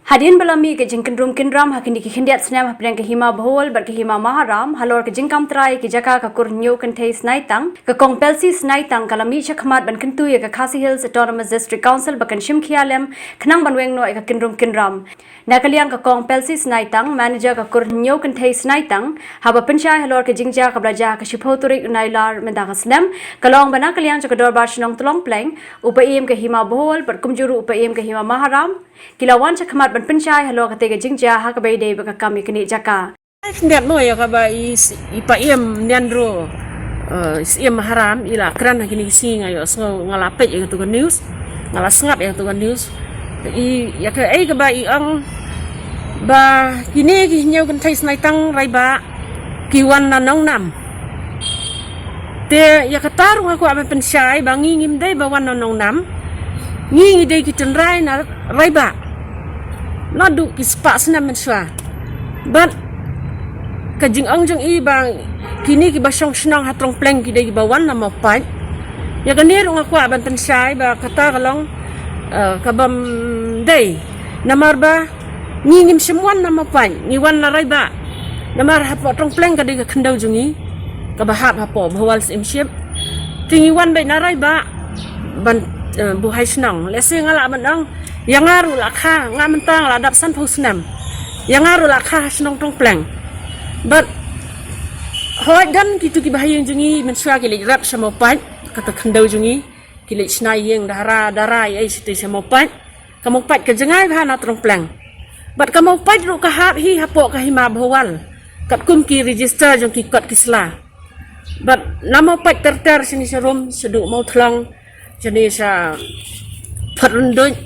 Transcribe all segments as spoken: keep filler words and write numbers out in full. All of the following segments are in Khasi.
Hadien ba la mih ka jingkynrum kynram ha kine ki khyndiat snem hapdeng ka Hima Bhowal bad ka Hima Maharam halor ka jingkam trai ki jaka ka Kur Hynñiew Kynthei Snaitang, ka Kong Pelsi Snaitang ka la mih shakhmat ban kyntu ïa ka Khasi Hills Autonomous District Council ba kan shim khia lem khnang ban weng noh ïa ka kynrum kynram. Na ka liang ka Kong Pelsi Snaitang, manager ka Kur Hynñiew Kynthei Snaitang, haba pynshai halor ka jingjia kaba la jia ha ka shiphew tarik u Nailar mynta ka snem, ka la ong ba na ka liang jong ka Dorbar Shnong Tlong Pleng, u Paiem ka Hima Bhowal bad kumjuh ruh u Paiem ka Hima Maharam, ki la wan shakhmat ban pynshai halor katei ka jingjia ha kaba ïadei bad ka kam ïa kane ka jaka. Khyndiat mo ïa kaba i s-, i Paiem Nianro, eh, Syiem Maharam, i la kren ha kine ki sngi, nga ïohsngew, nga la peit ïa katu ka news, nga la sngap ïa katu ka news. I, ïa kaei kaba i ong ba kine ki Hynñiew Kynthei Snaitang Raibah ki wan na Nongnam. Te ïa kata ruh nga kwah ban pynshai ba ngi ngim dei ba wan na Nongnam. Ngi ngi dei ki tynrai na Raibah. Naduh ki spah snem mynshuwa. Bad ka jingong jong i ba kine kiba shong shnong ha Throng Pleng ki dei kiba wan na Mawpait. Ïa kane ruh nga kwah ban pynshai ba kata ka long, eh, kaba ym dei. Namar ba ngi ngim shym wan na Mawpait, ngi wan na Raibah. Namar hapoh Throng Pleng ka dei ka khyndew jong ngi kaba hap hapoh Bhowal Syiemship. Te ngi wan beit na Raibah ban, eh, buhai shnong. Lehse nga lah ban ong, ïa nga ruh la kha, nga mynta nga la dap sanphew snem. Ïa nga ruh la kha ha shnong Throng Pleng. Bad hooid don kitu kiba ha ïing jong ngi mynshuwa ki leit rep sha Mawpait, kata khyndew jong ngi, ki leit shna ïing dara dara ïa i shatei sha Mawpait. Ka Mawpait ka jngai bha na Throng Pleng. Bad ka Mawpait ruh ka hap hi hapoh ka Hima Bhowal. Katkum ki register jong ki kot ki sla. Bad na Mawpait ter ter shane sha Rum, shaduh Mawthlong, shane sha Phatrynduid,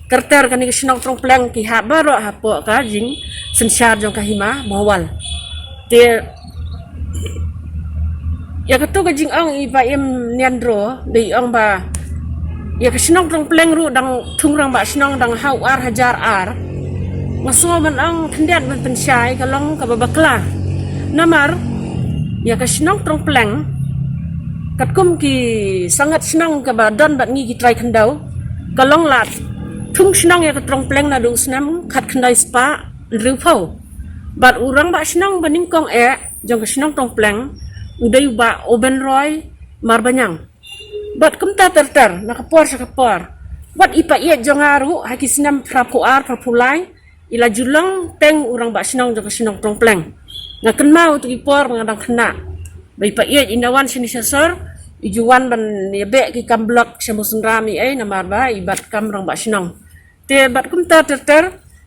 ter ter kane ka shnong Throng Pleng ki hap baroh hapoh ka jingsynshar jong ka Hima Bhowal. Te ïa katu ka jingong i Paiem Nianro, dei i ong ba ïa ka shnong Throng Pleng ruh dang thung rangbah shnong dang ha u ar hajar ar. Nga sngew ban ong khyndiat ban pynshai ka long kaba bakla. Namar ïa ka shnong Throng Pleng, katkum ki sangat shnong kaba don bad ngi ki trai khyndew, ka long la thung shnong ïa ka Throng Pleng naduh u snem khatkhyndai spah hynriewphew. Bad u rangbah shnong ba nyngkong eh jong ka shnong Throng Pleng u dei u Bah Obenroy Marbaniang. Bad kumta ter ter na ka por sha ka por. Bad i païeit jong nga ruh ha ki snem phraphew ar phraphew lai, i la ju long teng u rangbah shnong jong ka shnong Throng Pleng. Nga kynmaw tu ki por nga dang khynnah ba i païeit i na wan shane sha sor, i ju wan ban ïa beh ki kam block sha Mawsynram i ei namar ba i bat kam rangbah shnong. Te bad kumta ter ter,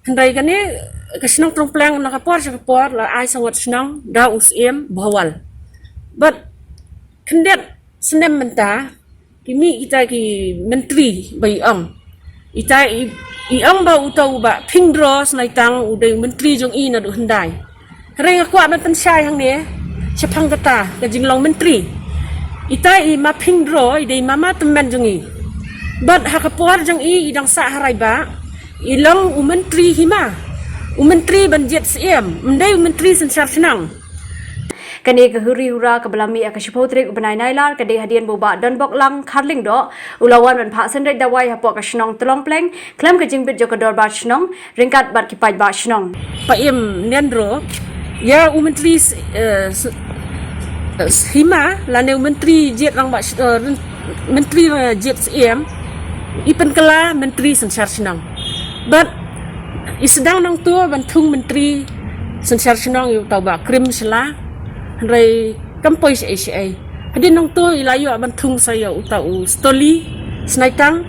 hynrei kane ka shnong Throng Pleng na ka por sha ka por la ai sangot shnong da u Syiem Bhowal. Bad khyndiat snem mynta ki mih kita ki myntri ba i ong. Ita i, i ong ba uta u Bah Phingdro Snaitang u dei u myntri jong i naduh hyndai. Hynrei nga kwah ban pynshai hangne shaphang kata ka jinglong myntri. Ita i Ma Phingdro i dei mama tymmen jong i. Bad ha ka por jong i i dang sah ha Raibah, i long u myntri hima, u myntri ban jied syiem, ym dei u myntri synshar shnong. Kane ka huri hura kaba la mih ha ka shiphew tarik u bnai Nailar ka dei hadien ba u Bah Donboklang Kharlyngdoh u la wan ban phah synreit dawai hapoh ka shnong Tlong Pleng khlem ka jingbit jong ka dorbar shnong ryngkat bad ki paidbah shnong. Paiem Nianro, ïa u myntri s-, eh, s-, eh, hima lane u myntri jied rangbah sh-, eh, ryn-, myntri, eh, jied syiem, i pynkylla myntri synshar shnong. Bad i sdang nangto ban thung myntri synshar shnong ïa uta u Bah Krim Shylla. Hynrei kam poi shaei shaei. Hadien nangto i la ïoh ban thung sa ïa uta u Stoli Snaitang.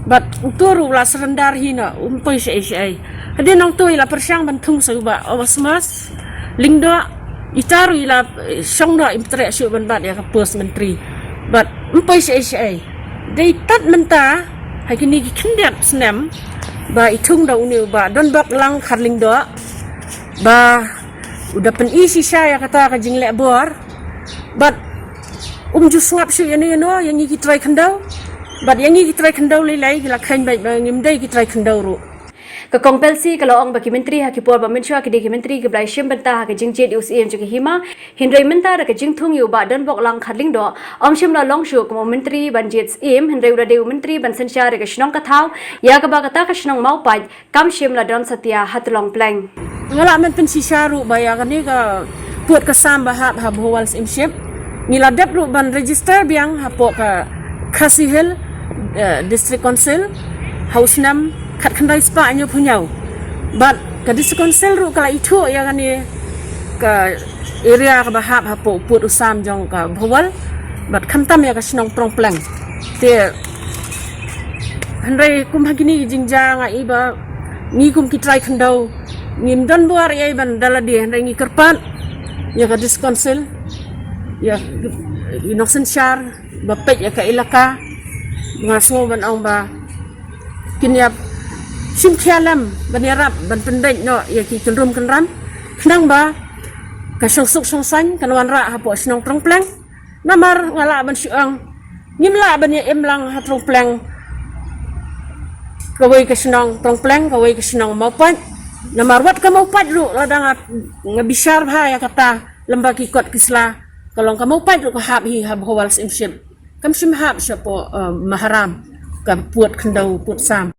Bad uto ruh u la surrender hi na, um poi shaei shaei. Hadien nangto i la pyrshang ban thung sa ïa u Bah Obasemas Lyngdoh, ita ruh i la, eh, shong noh, im treh shuh ban bat ïa ka post myntri. Bad um poi shaei shaei. Dei tad mynta ha kine ki khyndiat snem ba i thung da une u Bah Donboklang Kharlyngdoh ba u da pyni shisha ïa kata ka jingleh bor. Bad um ju sngap shuh ïano ïano ïa ngi ki trai khyndew. Bad ïa ngi ki trai khyndew lei lei ki la kheiñ beit ba ngim dei ki trai khyndew ruh. Ka Kong Pelsi ka la ong ba ki myntri ha ki por ba mynshuwa ki dei ki myntri kiba la shim bynta ha ka jingjied ïa u Syiem jong ka Hima, hynrei mynta da ka jingthung ïa u Bah Donboklang Kharlyngdoh, ym shym la long shuh kum u myntri ban jied Syiem, hynrei u la dei u myntri ban synshar ïa ka shnong ka thaw, ïa kaba kata ka shnong Mawpait kam shym la don satia ha Tlong Pleng. Nga lah ban pynshisha ruh ba ïa kane ka pud ka sam ba hap ha Bhowal Syiemship, ngi la dep ruh ban register biang hapoh ka Khasi Hills, eh, District Council ha u snem khatkhyndai spah hynñiewphew hynñiew. Bad ka District Council ruh ka la ithuh ïa kane ka area kaba hap hapoh pud u sam jong ka Bhowal, bad khamtam ïa ka shnong Trong Pleng. Te hynrei kum ha kine ki jingjia nga i ba ngi kum ki trai khyndew ngim don bor ei ei ban da lade, hynrei ngi kyrpad ïa ka District Council, ïa i nongsynshar ba peit ïa ka ilaka, nga sngew ban ong ba kin ïa shim khia lem ban ïarap ban pyndait noh ïa ki kynrum kynram, khnang ba ka shongsuk shongsaiñ kan wanrah hapoh shnong Trong Pleng. Namar nga lah ban shu ong, ngim lah ban ïa im lang ha Trong Pleng, kawei ka shnong Trong Pleng, kawei ka shnong Mawpait. Namar wat ka Mawpait ruh lada nga, nga bishar bha ïa kata lem bad ki kot ki sla, ka long ka Mawpait ruh ka hap hi ha Bhowal Syiemship, kam shym hap shapoh, eh, Maharam, ka pud khyndew pud sam.